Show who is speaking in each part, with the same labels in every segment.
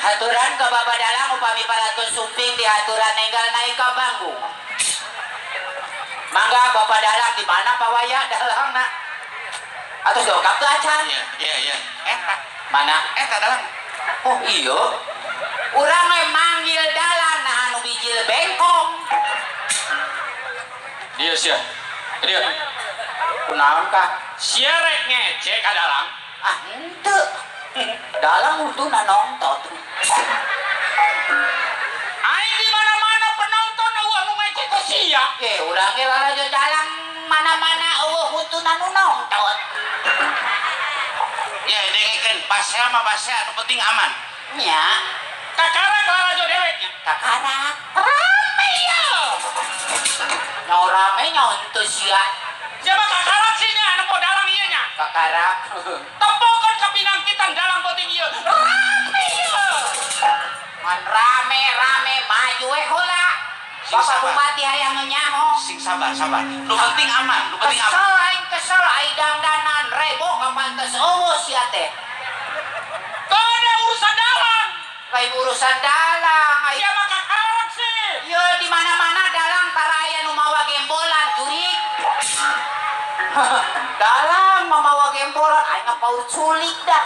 Speaker 1: Haturan ke Bapak Dalang upami parantos sumping dihaturan nenggal naik ke panggung. Mangga Bapak Dalang di mana Pak Waya dalang nak? Atau dongkap tuh acan?
Speaker 2: Iya, iya, iya. Eta,
Speaker 1: Mana?
Speaker 2: eta dalang.
Speaker 1: Oh iya. Urang we manggil dalang nah anu bijil bengkong.
Speaker 3: Dia sia. Dia.
Speaker 1: Kunaon kah?
Speaker 3: Sia rek ngece ka dalang.
Speaker 1: Ah henteu. Dalang untuna nonton.
Speaker 3: Aing di mana-mana penonton eueuh nu ngece ku sia.
Speaker 1: Eh, urang ge lalajo dalang mana-mana eueuh huntuna nu nonton.
Speaker 2: Ya, dengekeun pasea mah pasea, nu penting aman.
Speaker 1: Nya,
Speaker 3: Kakarak lalajo deweknya.
Speaker 1: kakarak.
Speaker 3: Rame ya.
Speaker 1: Nyaho rame nyaho henteu sia.
Speaker 3: Siapa kakarak sih nya anu po dalang ieu nya?
Speaker 1: Kakarak.
Speaker 3: Tempokeun kapinangkitan dalang penting ieu. Rame ya.
Speaker 1: Ngan rame-rame maju we heula.
Speaker 2: Sing
Speaker 1: Bapak
Speaker 2: sabar.
Speaker 1: Bupati hayang nyaho.
Speaker 2: Sing sabar, sabar. Nu penting aman, nu penting aman.
Speaker 1: Kesel aing kesel aing dangdanan rebo kapantes eueuh sia teh.
Speaker 3: Kada urusan dalang.
Speaker 1: Lain urusan dalang aing.
Speaker 3: Siapa kakarak sih?
Speaker 1: Yo di mana-mana dalang tara aya nu mawa gembolan jurig. Dalang mamawa gembolan aing ngapaur culik dah.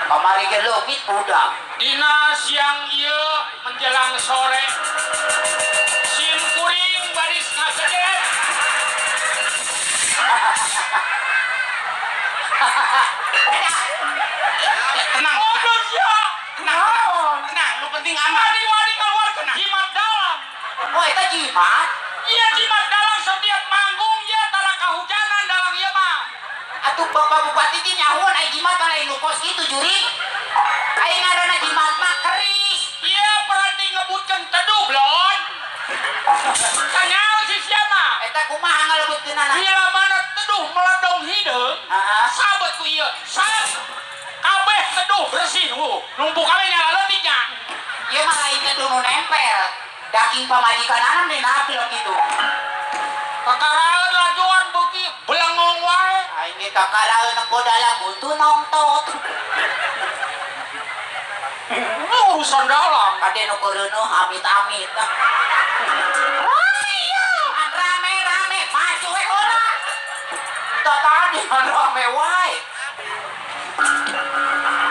Speaker 1: Kamari ge leungit budak.
Speaker 3: Dina siang ieu menjelang sore. Sim kuring baris ngasedet.
Speaker 2: Tenang,
Speaker 3: Bodoh sia.
Speaker 2: tenang, tenang. Tenang, nu penting aman.
Speaker 3: Wani-wani ngaluarkeun jimat dalang.
Speaker 1: Oh eta jimat?
Speaker 3: Iya jimat dalang setiap manggung ya tara kahujanan dalang ieu mah.
Speaker 1: Atuh Bapak Bupati teh nyahoan ai jimat mah lain nu kos kitu jurig. Ai ngaranna jimat mah keris.
Speaker 3: Iya peranti ngebutkeun teduh blon. Kanyaho si sia mah.
Speaker 1: Eta kumaha ngalebutkeunana?
Speaker 3: Bila mana teduh meledong hideung,
Speaker 1: Heeh.
Speaker 3: sabet ku ieu. Sab kabeh teduh bersih wuh. Numpuk kabeh nyala leutiknya.
Speaker 1: Ieu mah lain teduh nu nempel. Daging pamajikan anak dinaplok gitu.
Speaker 3: Kakaraeun lajuan beuki belengong wae.
Speaker 1: Aing ge kakaraeun nempo dalang buntu nongtot.
Speaker 3: Ini urusan dalang.
Speaker 1: Kade nu keureuneuh amit-amit. Rame ya, rame-rame maju we heula. Tah tadi rame wae.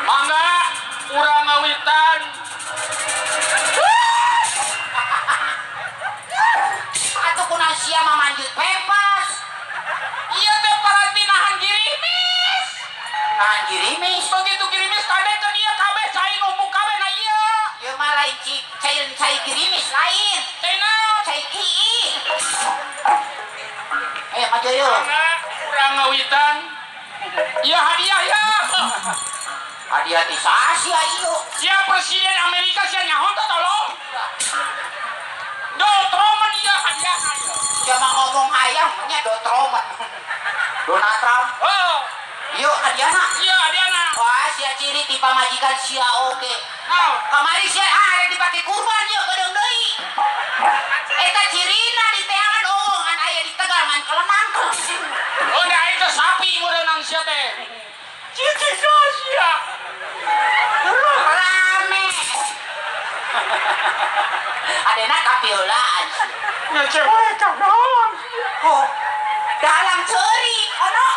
Speaker 3: Mangga urang ngawitan.
Speaker 1: Atuh kunaon sia mah manjut bebas.
Speaker 3: Ieu teh paranti nahan girimis.
Speaker 1: Nahan girimis.
Speaker 3: Begitu girimis kade teh ieu kabeh cai numpuk kabeh na ieu.
Speaker 1: Ieu mah lain cai cai girimis lain.
Speaker 3: Cai naon?
Speaker 1: Cai kiih. Ayo maju yuk.
Speaker 3: Mangga urang ngawitan. Ieu hadiah ya.
Speaker 1: Hadiah ti saha ieu?
Speaker 3: Sia presiden Amerika sia nyaho teh tolong. Dotromen ieu hadiah ieu.
Speaker 1: Sia mah ngomong hayang nya dotromen. Donald Trump.
Speaker 3: Oh,
Speaker 1: Ieu hadiahna.
Speaker 3: ieu hadiahna.
Speaker 1: Wah, sia ciri ti pamajikan sia oge.
Speaker 3: Naon?
Speaker 1: Kamari sia ah rek dipake kurban ieu kedeung deui. Eta cirina di teangan eueuh ngan aya di Tegal ngan kelenang.
Speaker 3: Oh, da aing teh sapi meureunang sia teh. Cici sia.
Speaker 1: Rame. Adena kapiolaan.
Speaker 3: Ngece wae ka dalang sia.
Speaker 1: Oh, dalang ceuri ono.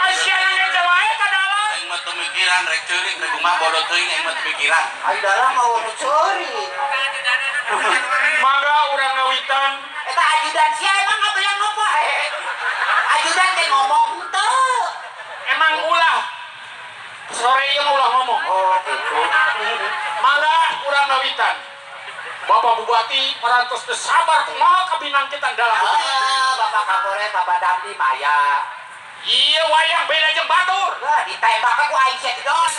Speaker 3: Ai sia ngece wae ka dalang.
Speaker 2: Aing mah teu mikiran rek ceurik rek kumaha bodoh teuing aing mah teu mikiran.
Speaker 1: Ai dalang mau nu ceuri.
Speaker 3: Mangga urang ngawitan.
Speaker 1: Eta ajudan sia emang ngabelang apa eh? Ajudan teh ngomong henteu.
Speaker 3: Emang ulah sore ieu mah ulah ngomong.
Speaker 1: Oh, gitu.
Speaker 3: Mangga urang ngawitan. Bapak Bupati parantos teu sabar kumaha kabinangkitan dalang.
Speaker 1: Ah, Bapak Kapolres, Bapak Damdi maya.
Speaker 3: Ieu wayang beda jeung batur.
Speaker 1: Wah, ditembak ku aing sia didon.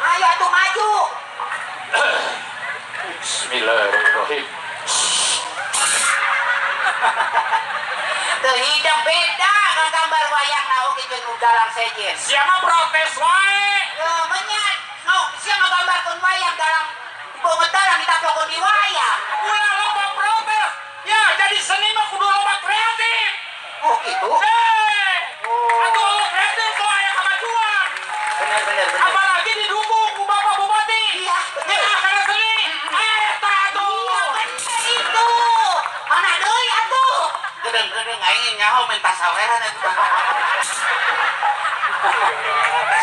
Speaker 1: Ayo atuh maju.
Speaker 3: Bismillahirrahmanirrahim.
Speaker 1: Teu hidep beda gambar wayang na oge jeung nu dalang sejen.
Speaker 3: Sia mah protes wae.
Speaker 1: Ya menya no sia ngagambarkeun wayang dalang banget dalang ditaplokeun di wayang.
Speaker 3: Ulah loba protes. Ya, jadi seni mah kudu loba kreatif.
Speaker 1: Oh gitu.
Speaker 3: Hei.
Speaker 1: Oh.
Speaker 3: Atuh loba kreatif tuh aya kemajuan.
Speaker 1: Bener bener bener.
Speaker 3: Apalagi didukung ku Bapak Bupati.
Speaker 1: Iya bener.
Speaker 2: Aing nyaho minta saweran eta.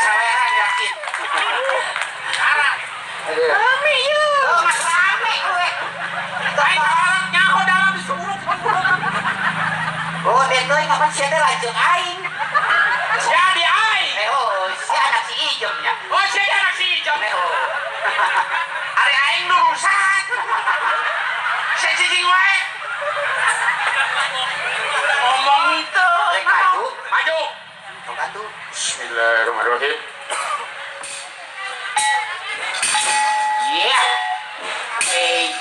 Speaker 2: Saweran yakin.
Speaker 1: Rame yeuh. Oh, mas rame we.
Speaker 3: Aing kaharep nyaho dalam disuruk.
Speaker 1: Oh, teh kapan sia teh lanceuk aing.
Speaker 3: Sia di aing.
Speaker 1: Eh, oh, si anak si Ijem nya.
Speaker 3: Oh, si anak si Ijem.
Speaker 1: Eh, oh.
Speaker 2: Ari aing nu rusak. Sia cicing wae. Ngomong teu.
Speaker 1: Rek maju.
Speaker 3: Maju.
Speaker 1: Sok atuh.
Speaker 3: Bismillahirrahmanirrahim.
Speaker 1: Yeah. Hey.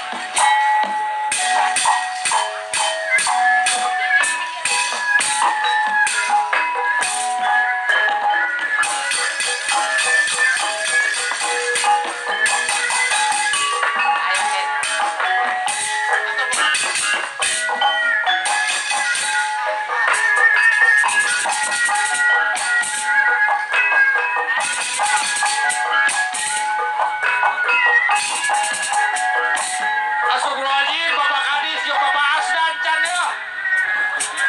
Speaker 3: Astagfirullahaladzim, Bapak Kadis, jeung Bapak Asdan can ya.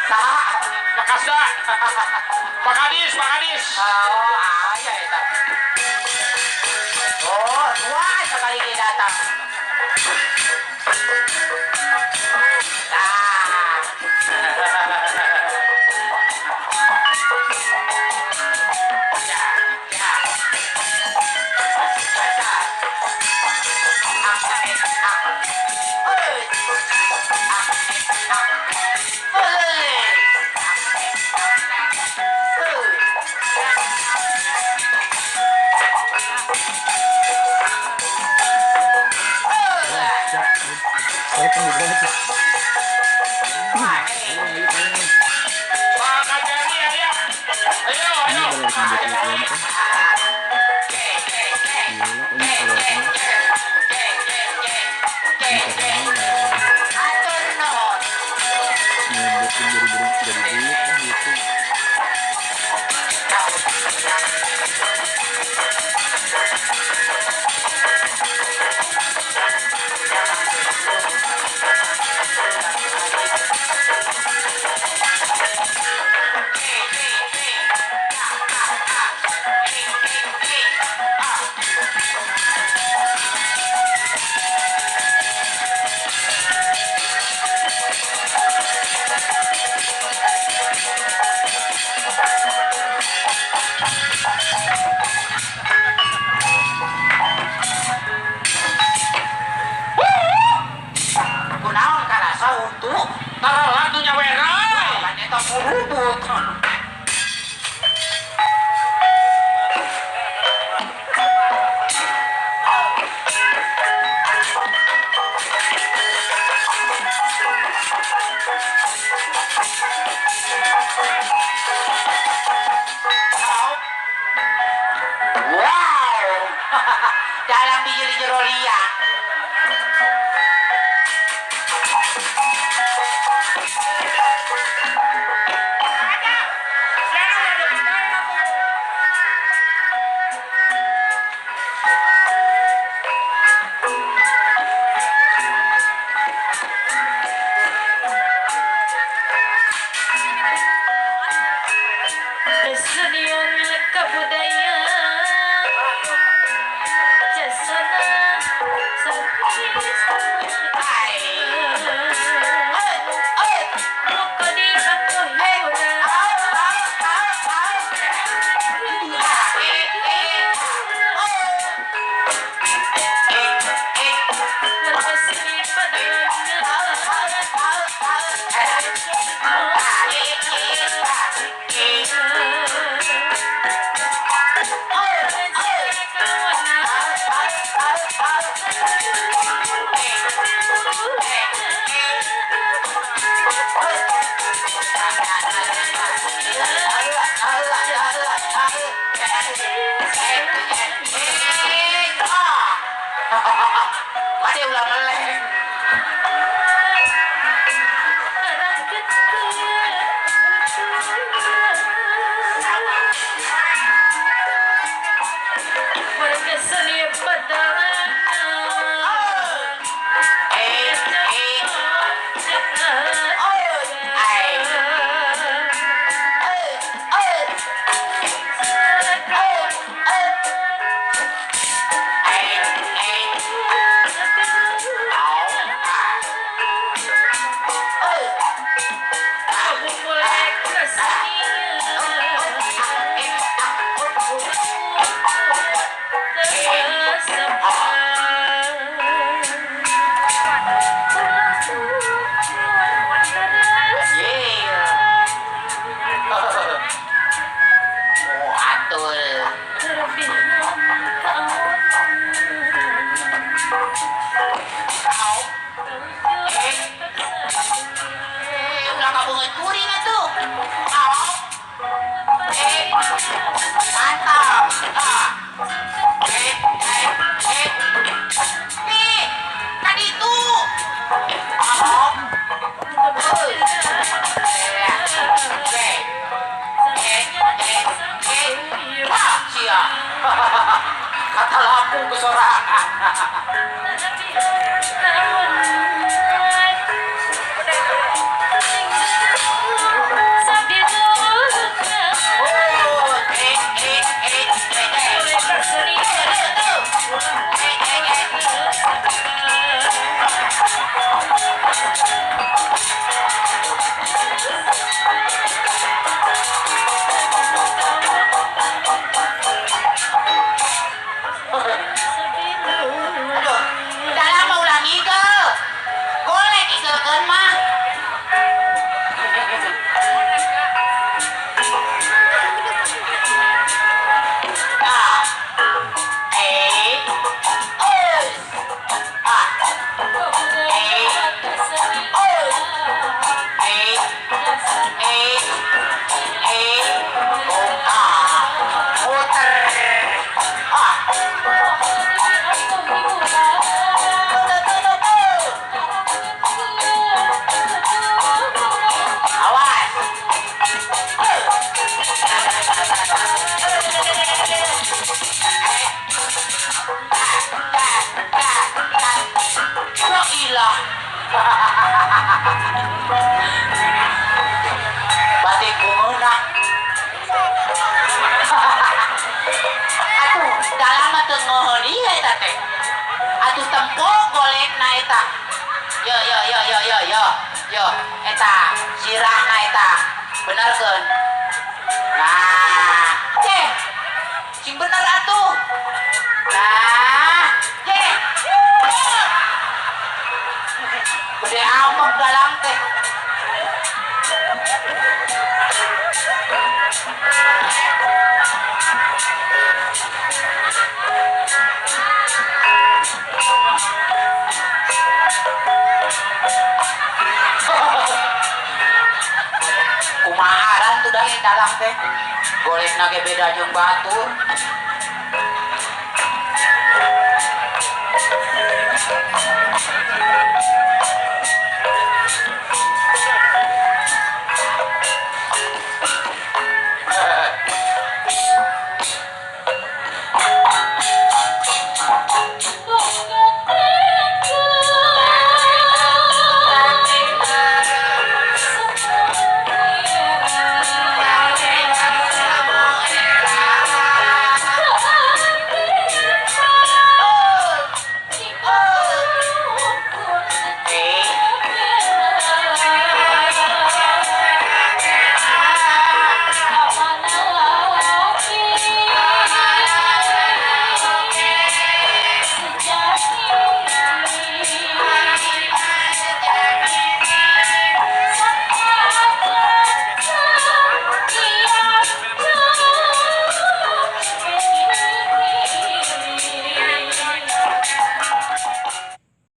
Speaker 1: Saha?
Speaker 3: Pak Kasda. Pak Kadis, Pak Kadis.
Speaker 1: Oh, aya eta. Oh, wah sekali dia datang. Nah. Ya, ya. Baca. Ah, eh, ah. Eh. Ah, eh, ah. Eh. Eh.
Speaker 3: Pak Kajari aya. Ayo, ayo.
Speaker 1: Atur nuhun.
Speaker 4: Buru-buru jadi duit lah gitu.
Speaker 1: Kunaon karasa untuk
Speaker 3: Tara lagu nyaweran.
Speaker 1: kan eta murubut. Wow. Dalam bijil jero liang.
Speaker 5: Kesenian kebudayaan jasana
Speaker 1: Ai. Eh, eh.
Speaker 5: Mukodi anggohura.
Speaker 1: Au, au, au, au. Eh, eh. Oh. Eh, eh.
Speaker 5: Lepasni padanya.
Speaker 1: Au, au, au, au. Eh. Eh, eh, eh. Oh, eh. Au, au, au, au. Eh, eh, eh. Mati ulah meleng.
Speaker 5: Kesenian pedalangan.
Speaker 1: Eh, eh, oh, ai. Batik bungeuna. Atuh dalam mah teu ngeuheun ieu eta teh. Atuh tempo golekna eta. Yo yo yo yo yo yo. Yo eta sirahna eta. Benerkeun. Nah, ceh. Sing bener atuh. Nah, ceh. Gede amok dalam teh. Kumaharan tuh dah dalam teh. Golekna ge beda jeung batur.